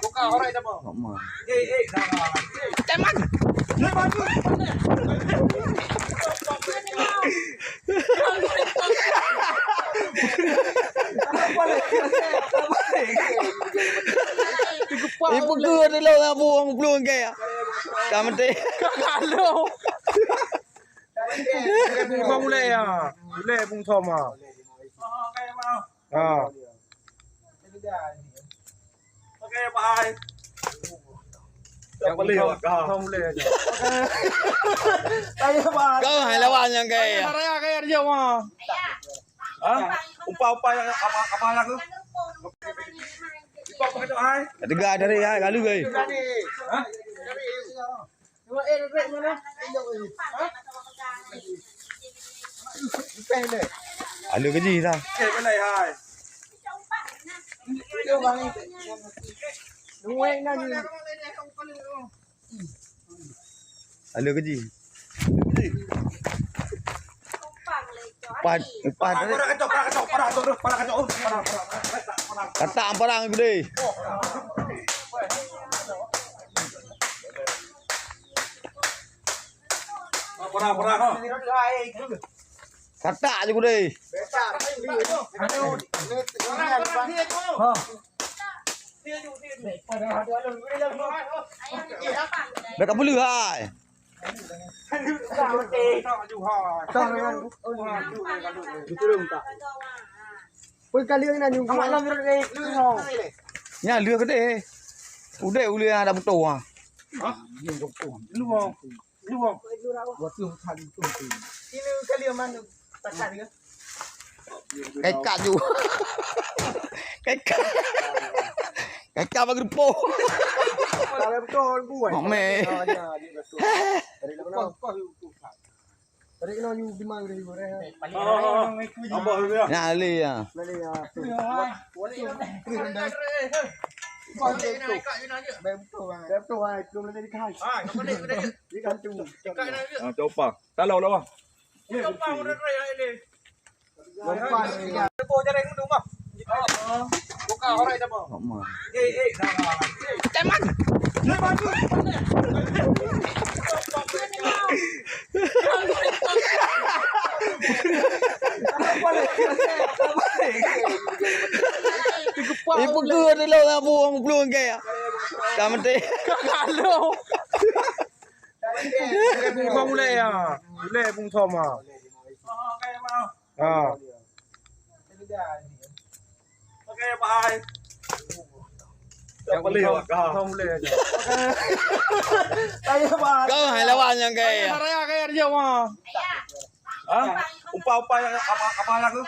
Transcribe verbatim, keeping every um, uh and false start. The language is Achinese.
Buka orang dah mau. Mak ma. Eh, eh, dah. Teman. Ibu guru dulu nak buang belum ke? Kamu teh. Kalau. Bung Thom ulèe ya. Ulèe Bung Thom ah. Ha. Okey, bye. Tak boleh lah, kau. Thom ulèe aja. Kau hai lawan nyang kaya. Raya kaya dia mah. Ha? Upah-upah yang apa, apa yang tu? Upah apa tu, hai? Tiga dari hai, lalu, guys. Ha? Ada gaji dah. Ada gaji. Empat, empat. Katak parang gede. Katak je gede. Dah kat bulu hai. Pun kali ni nyu. Nya leuh gede. Udeh uleh ada betul ah. Ha? Lu mau. Lu mau. Waktu tadi tu. Ini kali mana? Takkan ke? Kekak ju. Kekak. Kekak bagi depo. Kalau betul buat. Mak meh. Dari mana? Dari kena you di mana dari mana? Nah, ali ya. Dari ya. Betul bang. Betul bang. Belum ada di kai. Di kantu. Ah, coba. Talau lah bang. Buka orang dah mau. Mak meh. Eh, eh, dah. Teman. Ibu guru dulu nak buang belum ke ya? Kamu teh. Kalau. Bung ulèe ya. Ulèe Bung Thom ah. Ha. Okey, bye. Tak boleh lah, kau. Kau hai lawan nyang kaya. Raya kaya dia mah. Ha? Upah-upah yang apa, apa yang tu?